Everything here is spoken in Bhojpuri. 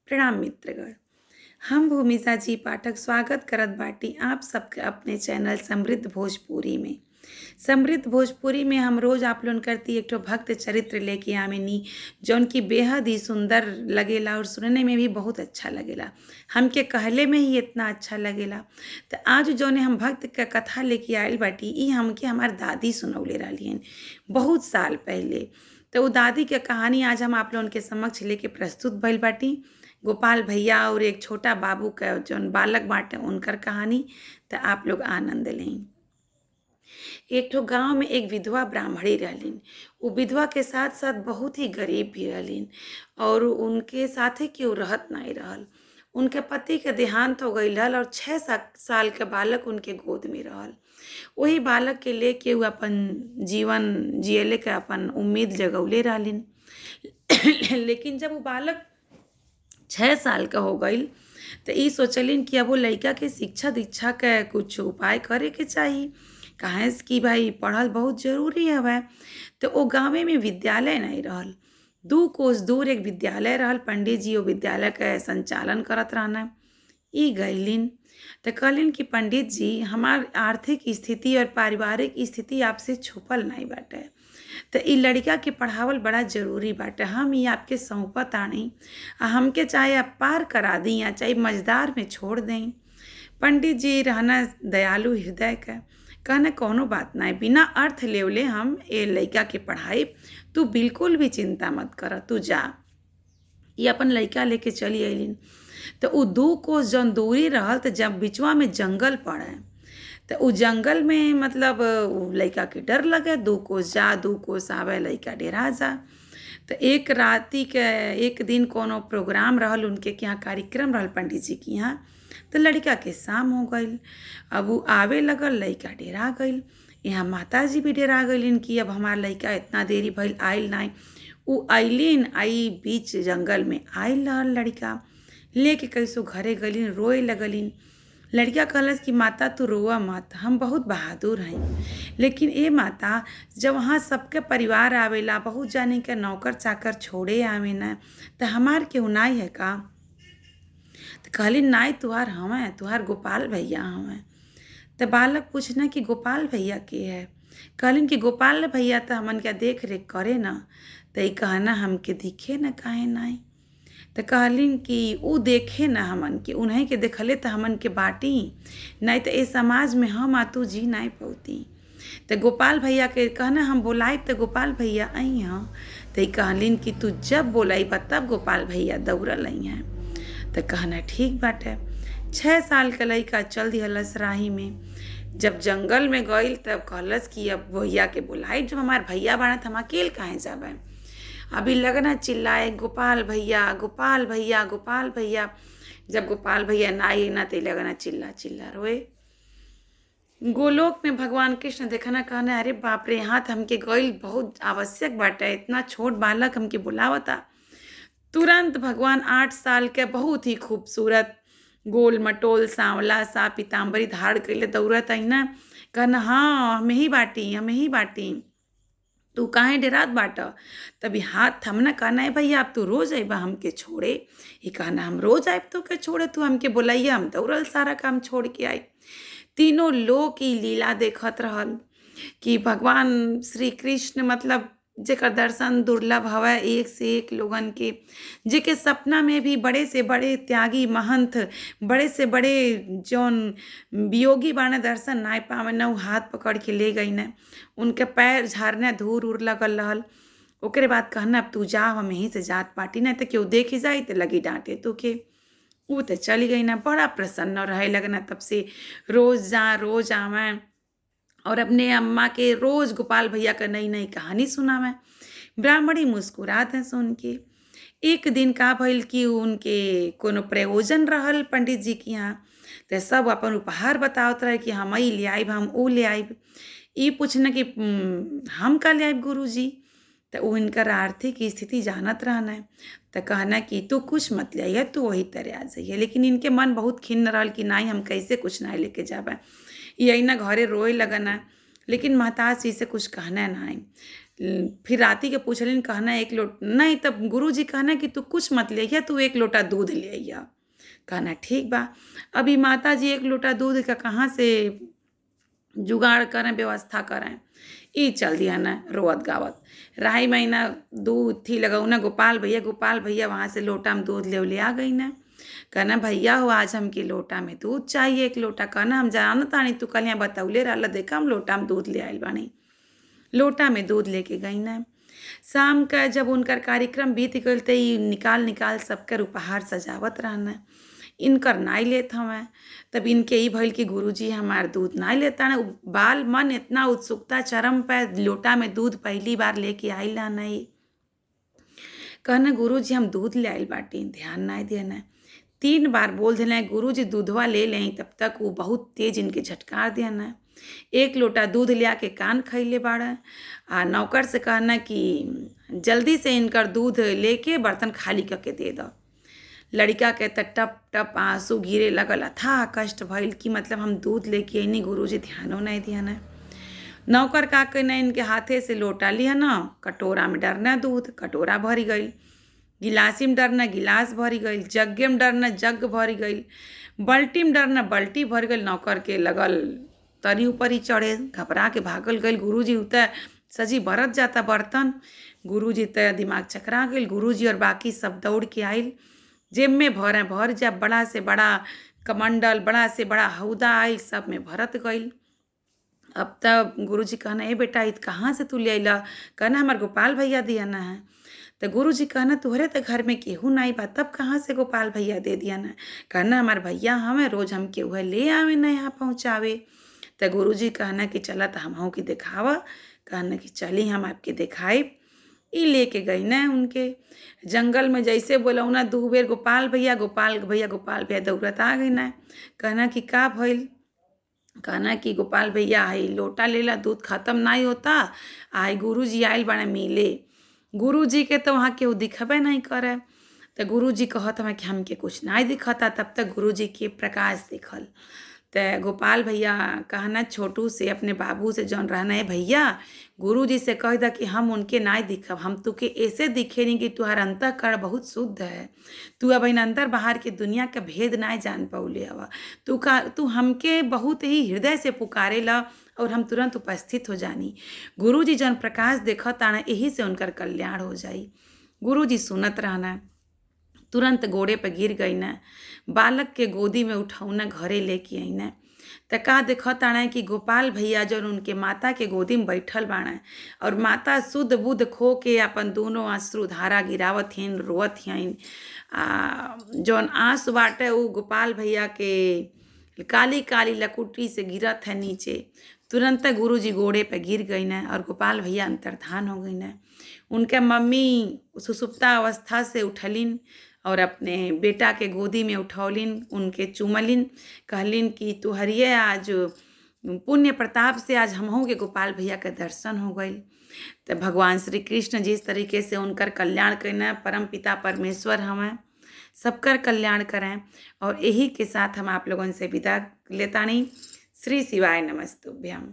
प्रणाम मित्रगण, हम भूमिजा जी पाठक स्वागत करत बाटी आप सबके अपने चैनल समृद्ध भोजपुरी में। समृद्ध भोजपुरी में हम रोज आप लोगन करती एक ठो भक्त चरित्र लेके आवेनी जौन की बेहद ही सुंदर लगेला और सुनने में भी बहुत अच्छा लगेला। हमके कहले में ही इतना अच्छा लगेला। तो आज जौन हम भक्त के कथा लेके आयल बाटी ई हमके हमार दादी सुनौले रहलियन बहुत साल पहले। तो उ दादी के कहानी आज हम आप लोगन के समक्ष लेके प्रस्तुत भइल बाटी। गोपाल भैया और एक छोटा बाबू का जौन बालक बाटे उनकर कहानी, तो आप लोग आनंद लें। एक ठो गांव में एक विधवा ब्राह्मणी रहलिन। उ विधवा के साथ साथ बहुत ही गरीब भी रहलिन और उनके साथे केहू रहत नहीं रहल। उनके पति के देहांत हो गईल रहल और 6 साल के बालक उनके गोद में रहल। वही बालक के लेके उ अपन जीवन जियले के अपन उम्मीद जगौले रहलिन। लेकिन जब वो बालक 6 साल का हो गईल तो ई सोचलिन कि अब वो लड़का के शिक्षा दीक्षा के कुछ उपाय करे के चाही, काहे से कि भाई पढ़ल बहुत जरूरी हवे। तो वो गाँवे में विद्यालय नहीं रहल, 2 कोस दूर एक विद्यालय रहल। पंडित जी वो विद्यालय के संचालन करत रहना। ई गईलिन तो कहलिन कि पंडित जी, हमार आर्थिक स्थिति और पारिवारिक स्थिति आपसे छुपल नहीं बाटे, तो ई लड़का के पढ़ावल बड़ा जरूरी बाटे। हम ई आपके सौंपत आनी, आ हमके चाहे आप पार करा दी या चाहे मझदार में छोड़ दें। पंडित जी रहना दयालु हृदय के, कहना कोनो बात नहीं, बिना अर्थ लेवले हम ए लड़का के पढ़ाई, तू बिल्कुल भी चिंता मत कर, तू जा। ये अपन लड़का लेके चली अलिन। तो उ 2 कोस जौन दूरी रहल, तो जब बिचवा में जंगल पड़े तो उ जंगल में मतलब उ लड़का के डर लगे, 2 कोस जा 2 कोस आवे, लड़का डेरा जा। तो एक राति के एक दिन कोनो प्रोग्राम रहल उनके के यहाँ, कार्यक्रम रहल पंडित जी के यहाँ, तो लड़का के शाम हो गईल। अब उ आवे लगल, लड़का डेरा गईल। यहाँ माता जी भी डेरा गईलिन कि अब हमार लड़का इतना देरी भइल आयल नहीं। उ अइलिन, आई बीच जंगल में आयल रहल लड़का, लेके कैसो घरे गईलिन, रोए लगलिन। लड़का कहलस कि माता तू रोआ मत, हम बहुत बहादुर हैं, लेकिन ए माता जब वहाँ सबके परिवार आवेला, बहुत जाने के नौकर चाकर छोड़े आवे ना, तो हमार केहू नाई है का? तो कहली नाई तुहार हवें, तुहार गोपाल भैया हवें। तो बालक पूछना कि गोपाल भैया के है? कहलिन कि गोपाल भैया तो हमन के देख रेख करे ना, तो ई कहना हमके दिखे ना काहे नाई। तो कहलिन कि उ देखे ना हमन के, उन्हीं के देखले तो हमन के बाटी, नहीं तो ए समाज में हम आ तू जी नहीं पौती। तो गोपाल भैया के कहना हम बोलाइब तो गोपाल भैया आई हैं। तो ई कहलिन कि तू जब बोलाइब तब गोपाल भैया दौड़ल आई हैं। तो कहना ठीक बाटे। 6 साल के लड़का चल दिहलस राही में। जब जंगल में गईल तब कहलस कि अब भैया के बोलाइब, जब हमार भैया बाड़े तो हम अकेले काहे जाबे। अभी लगना चिल्लाए गोपाल भैया गोपाल भैया गोपाल भैया। जब गोपाल भैया ना आए ना तो लगना चिल्ला चिल्ला रोए। गोलोक में भगवान कृष्ण देखना कहना अरे बाप रे, यहाँ तो हमके गईल बहुत आवश्यक बाटे, इतना छोट बालक हमके बुलावता। तुरंत भगवान 8 साल के बहुत ही खूबसूरत गोल मटोल सांवला सा पीताम्बरी धार कैले दौड़त आई ना, कहना हाँ हमें ही बाटी, हमें ही बाटी, तू काहे डरात बाट? तभी हाथ थमना कहना है भैया अब तू रोज अबा हमके छोड़े। ये कहना हम रोज आए तो के छोड़े, तू हमके बोलाइए, हम दौड़ल सारा काम छोड़ के आए। तीनों लोग की लीला देखत रहल कि भगवान श्री कृष्ण मतलब जेकर दर्शन दुर्लभ हवे, एक से एक लोगन के, जेके सपना में भी बड़े से बड़े त्यागी महंत, बड़े से बड़े जौन वियोगी बाने दर्शन नाय पावे न, उ हाथ पकड़ के ले गई न, उनके पैर झारने धूर उर लगल रहल। ओकरे बाद कहना अब तू जा, हम यहीं से जात पाटी, ना तो केहू देखे जाई तो लगी डांटे तोके। उ तो चली गई ना, बड़ा प्रसन्न रहे लगना तब से, रोज जा रोज आवें और अपने अम्मा के रोज़ गोपाल भैया का नई नई कहानी सुनावें। ब्राह्मणी मुस्कुरात हैं सुन के। एक दिन का भइल कि उनके कोनो प्रयोजन रहल पंडित जी के यहाँ, तो सब अपन उपहार बतावत रहे कि हम ई ले आइब, हम ऊ ले आइब। ई पूछना कि हम का ले आइब गुरु जी? तो उ इनकर आर्थिक स्थिति जानत रहना है, तो कहना कि तू कुछ मत ले आइए, तू वही तरह आ जाइए। लेकिन इनके मन बहुत खिन्न रहल कि नहीं हम कैसे कुछ नहीं लेके जाबे। यही ना घरे रोए लगना, लेकिन महताज जी से कुछ कहना ना है। फिर राती के पूछलिन, कहना एक लोट नहीं, तब गुरुजी कहना कि तू कुछ मत ले अइहा, तू एक लोटा दूध ले अइहा। कहना ठीक बा। अभी माता जी एक लोटा दूध का कहाँ से जुगाड़ करें, व्यवस्था करें। ई चल दिया ना रोवत गावत राही महीना दूध थी लगौना गोपाल भैया, गोपाल भैया वहाँ से लोटा में दूध ले ले आ गई ना। कहना भैया हो आज हमके लोटा में दूध चाहिए एक लोटा। कहना हम जानत तानी तू कल यहाँ बतौले रहला, देखा हम लोटा में दूध ले आइल बानी। लोटा में दूध लेके गई ना। शाम का जब उनकर कार्यक्रम बीत गइल त ई निकाल निकाल सबकर उपहार सजावत रहना, इनकर नाई लेत हवें। तब इनके ई भइल कि गुरुजी हमार दूध नाई लेता ना। बाल मन इतना उत्सुकता चरम पे लोटा में दूध पहली बार लेके आइल रहना ई। कहना गुरुजी हम दूध ले आइल बाटी, ध्यान नाई देना। 3 बार बोल देना गुरुजी दूधवा ले लें, तब तक वो बहुत तेज इनके झटकार देना। एक लोटा दूध लिया के कान खैले बाड़ा आ नौकर से कहना कि जल्दी से इनकर दूध लेके बर्तन खाली करके दे दो। लड़का के त टप टप आंसू गिरे लगल, अथाह कष्ट भइल कि मतलब हम दूध लेके अइनी, गुरुजी ध्यानो नहीं दियाना। नौकर का कहना इनके हाथे से लोटा लिया ना, कटोरा में डरना दूध, कटोरा भरी गई, गिलासी में डरना गिलास भरी गई, जग्गे में डरना जग भरी गई, बल्टी में डरना बल्टी भर गई। नौकर के लगल तरी ऊपर ही चढ़े, घबरा के भागल गई। गुरुजी उतर सजी भरत जाता बर्तन, गुरुजी त दिमाग चकरा गई। गुरुजी और बाकी सब दौड़ के आइल, जेब में भरे भर जा, बड़ा से बड़ा कमंडल, बड़ा से बड़ा हौदा आइल, सब में भरत गई। अब तब गुरुजी कहना ए बेटा इत कहाँ से तू ले अइला? कहना हमार गोपाल भैया दिया ना है। तो गुरुजी कहना तुहरे तो घर में केहू नहीं बा, तब कहाँ से गोपाल भैया दे दिया ना? कहना हमार भैया हमें रोज हम केहू ले आवे ना यहाँ पहुँचावे। तो गुरुजी कहना कि चला तो हमहू की दिखावा। कहना कि चली हम आपके दिखाई। ई लेके गई ना उनके जंगल में, जैसे बोलौना 2 बेर गोपाल भैया गोपाल भैया गोपाल भैया, दौड़त आ गई ना। कहना कि का भइल? कहना कि गोपाल भैया आई लोटा लेला, दूध खत्म नहीं होता, आई गुरुजी आइल बड़े मिले। गुरुजी के तो वहाँ केहू दिखबे नहीं करे। तो गुरुजी कहत हमें कि हमके कुछ नहीं दिखता। तब तक गुरुजी के प्रकाश दिखल। तो गोपाल भैया कहना छोटू से अपने बाबू से जौन रहना है भैया, गुरुजी से कह दा कि हम उनके नहीं दिखब, हम तुके ऐसे दिखे नहीं कि तुहार अंतःकरण बहुत शुद्ध है, तू अब इन अंदर बाहर के दुनिया के भेद नहीं जान पौले हवा, तू का तू हमके बहुत ही हृदय से पुकारे ला और हम तुरंत उपस्थित हो जानी। गुरुजी जौन प्रकाश देखत आना यही से उनकर कल्याण हो जाई। गुरुजी सुनत रहना, तुरंत गोड़े पर गिर गई ना, बालक के गोदी में उठौना घरे लेके आईना। त का देखत आना कि गोपाल भैया जौन उनके माता के गोदी में बैठल बाड़ा और माता शुद्ध बुद्ध खो के अपन दोनों आंसू धारा गिरावत हन, रोवत हन। आ जौन आंसू बाटे उ गोपाल भैया के काली काली लकुटी से गिरत है नीचे। तुरंत गुरुजी गोड़े पे गिर गई ना और गोपाल भैया अंतर्धान हो गई ना। उनके मम्मी सुसुप्ता अवस्था से उठलिन और अपने बेटा के गोदी में उठौलिन, उनके चुमलिन, कहलिन कि तुहरिए आज पुण्य प्रताप से आज हमहू के गोपाल भैया के दर्शन हो गई। तो भगवान श्री कृष्ण जिस तरीके से उनकर कल्याण करना, परम पिता परमेश्वर हमें सबकर कल्याण करें। और यही के साथ हम आप लोगों से विदा लेतानी। श्री शिवाय नमस्तुभ्यम।